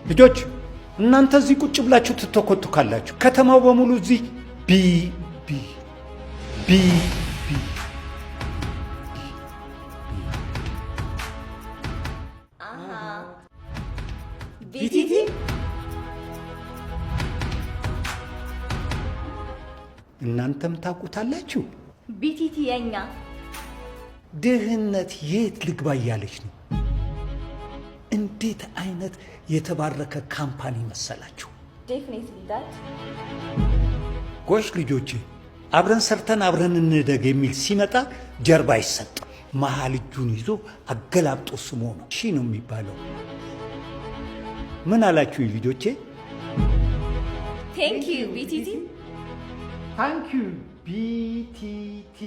ልጆች፣ እናንተ እዚህ ቁጭ ብላችሁ ትተኮትካላችሁ። ከተማው በሙሉ እዚህ B B B B። አሃ፣ ቢቲቲ። እናንተም ታውቁታላችሁ። ቢቲቲ የኛ። ድህነት የት ልግባ እያለች ነው። እንዴት አይነት የተባረከ company መሰላችሁ? Definitely, Dad. ጎሽ ልጆቼ፣ አብረን ሰርተን አብረን እንደግ የሚል ሲመጣ ጀርባ አይሰጥም። መሀል እጁን ይዞ አገላብጦ ስሞ ነው ሺ ነው የሚባለው። ምን አላችሁ ልጆቼ? Thank you, ቢቲቲ። Thank you, ቢቲቲ።